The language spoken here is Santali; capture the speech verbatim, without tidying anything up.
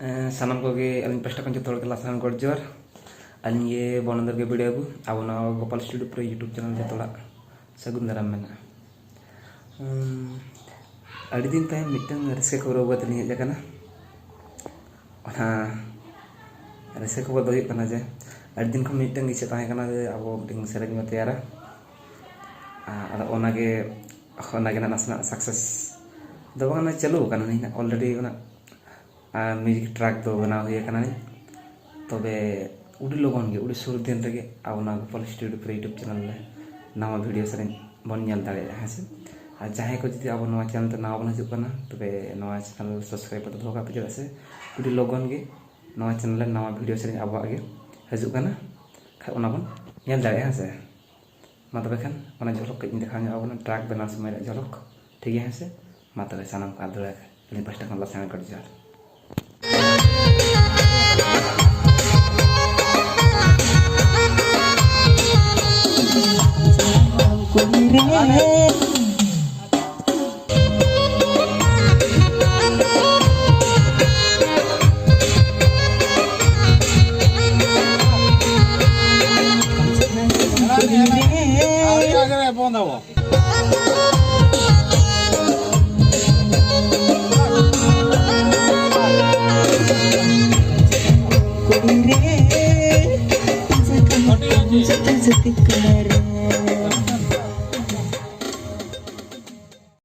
ᱮᱸ, ᱥᱟᱱᱟᱢ ᱠᱚᱜᱮ ᱟᱹᱞᱤᱧ ᱯᱟᱥᱴᱟ ᱠᱷᱚᱱ ᱡᱚᱛᱚ ᱦᱚᱲ ᱜᱮ ᱞᱟᱥᱟᱱ ᱜᱚᱰ ᱡᱚᱦᱟᱨ᱾ ᱟᱹᱞᱤᱧ ᱜᱮ ᱵᱚᱱᱚᱱᱫᱚᱨ ᱜᱮ ᱵᱤᱰᱤ ᱵᱟᱹᱵᱩ᱾ ᱟᱵᱚ ᱱᱚᱣᱟ ᱜᱳᱯᱟᱞ ᱥᱴᱩᱰᱤᱭᱳ ᱯᱨᱳ YouTube ᱪᱮᱱᱮᱞ ᱡᱚᱛᱚ ᱦᱚᱲᱟᱜ ᱥᱟᱹᱜᱩᱱ ᱫᱟᱨᱟᱢ ᱢᱮᱱᱟᱜᱼᱟ᱾ ᱩᱸ, ᱟᱹᱰᱤ ᱫᱤᱱ ᱛᱟᱭᱚᱢ ᱢᱤᱫᱴᱟᱝ ᱨᱟᱹᱥᱠᱟᱹ ᱠᱷᱚᱵᱚᱨ ᱟᱹᱜᱩ ᱠᱟᱛᱮ ᱞᱤᱧ ᱦᱮᱡ ᱟᱠᱟᱱᱟ᱾ ᱚᱱᱟ ᱨᱟᱹᱥᱠᱟᱹ ᱠᱷᱚᱵᱚᱨ ᱫᱚ ᱦᱩᱭᱩᱜ ᱠᱟᱱᱟ ᱡᱮ ᱟᱹᱰᱤ ᱫᱤᱱ ᱠᱷᱚᱱ ᱢᱤᱫᱴᱟᱝ ᱤᱪᱪᱷᱟᱹ ᱛᱟᱦᱮᱸ ᱠᱟᱱᱟ ᱡᱮ ᱟᱵᱚ ᱢᱤᱫᱴᱟᱝ ᱥᱮᱨᱮᱧ ᱵᱚᱱ ᱛᱮᱭᱟᱨᱟ᱾ ᱟᱨ ᱚᱱᱟᱜᱮ, ᱚᱱᱟᱜᱮ ᱱᱟᱜ ᱱᱟᱥᱮᱱᱟᱜ ᱥᱟᱠᱥᱮᱥ ᱫᱚ ᱵᱟᱝ, ᱪᱟᱹᱞᱩ ᱟᱠᱟᱱᱟ ᱱᱤᱭᱟᱹ ᱚᱞᱨᱮᱰᱤ᱾ ᱚᱱᱟ ᱟᱨ ᱢᱤᱭᱩᱡᱤᱠ ᱴᱨᱟᱠ ᱫᱚ ᱵᱮᱱᱟᱣ ᱦᱩᱭ ᱟᱠᱟᱱᱟ᱾ ᱛᱚᱵᱮ ᱟᱹᱰᱤ ᱞᱚᱜᱚᱱ ᱜᱮ, ᱟᱹᱰᱤ ᱥᱩᱨ ᱫᱤᱱ ᱨᱮᱜᱮ ᱟᱵᱚ ᱱᱚᱣᱟ ᱜᱳᱯᱟᱞ ᱥᱴᱩᱰᱤᱭᱳ ᱯᱨᱳ YouTube ᱪᱮᱱᱮᱞ ᱨᱮ ᱱᱟᱣᱟ ᱵᱷᱤᱰᱤᱭᱳ ᱥᱮᱨᱮᱧ ᱵᱚᱱ ᱧᱮᱞ ᱫᱟᱲᱮᱭᱟᱜᱼᱟ, ᱦᱮᱸ ᱥᱮ᱾ ᱟᱨ ᱡᱟᱦᱟᱸᱭ ᱠᱚ ᱡᱩᱫᱤ ᱟᱵᱚ ᱱᱚᱣᱟ ᱪᱮᱱᱮᱞ ᱛᱮ ᱱᱟᱣᱟ ᱵᱚᱱ ᱦᱤᱡᱩᱜ ᱠᱟᱱᱟ, ᱛᱚᱵᱮ ᱱᱚᱣᱟ ᱪᱮᱱᱮᱞ ᱥᱟᱵᱥᱠᱨᱟᱭᱤᱵ ᱠᱟᱛᱮ ᱫᱚᱦᱚ ᱠᱟᱜ ᱯᱮ, ᱪᱮᱫᱟᱜ ᱥᱮ ᱟᱹᱰᱤ ᱞᱚᱜᱚᱱ ᱜᱮ ᱱᱚᱣᱟ ᱪᱮᱱᱮᱞ ᱨᱮ ᱱᱟᱣᱟ ᱵᱷᱤᱰᱤᱭᱳ ᱥᱮᱨᱮᱧ ᱟᱵᱚᱣᱟᱜ ᱜᱮ ᱦᱤᱡᱩᱜ ᱠᱟᱱᱟ᱾ ᱠᱷᱟᱡ ᱚᱱᱟ ᱵᱚᱱ ᱧᱮᱞ ᱫᱟᱲᱮᱭᱟᱜᱼᱟ, ᱦᱮᱸ ᱥᱮ᱾ ᱢᱟ ᱛᱚᱵᱮ ᱠᱷᱟᱱ ᱚᱱᱟ ᱡᱷᱚᱞᱚᱠ ᱠᱟᱹᱡ ᱤᱧ ᱫᱮᱠᱷᱟᱣ ᱧᱚᱜ ᱟᱵᱚᱱᱟ, ᱴᱨᱟᱠ ᱵᱮᱱᱟᱣ ᱥᱚᱢᱚᱭ ᱨᱮᱭᱟᱜ ᱡᱷᱚᱞᱚᱠ, ᱴᱷᱤᱠ ᱜᱮᱭᱟ, ᱦᱮᱸ ᱥᱮ? ᱢᱟ ᱛᱚᱵᱮ ᱥᱟᱱᱟᱢ ᱠᱚ ᱟᱨ ᱫᱚᱦᱲᱟ ᱟᱹᱞᱤᱧ ᱯᱟᱥᱴᱟ ᱠᱷᱚᱱ ᱞᱟᱥᱟᱱ ᱜᱚᱰ ᱡᱚᱦᱟᱨ᱾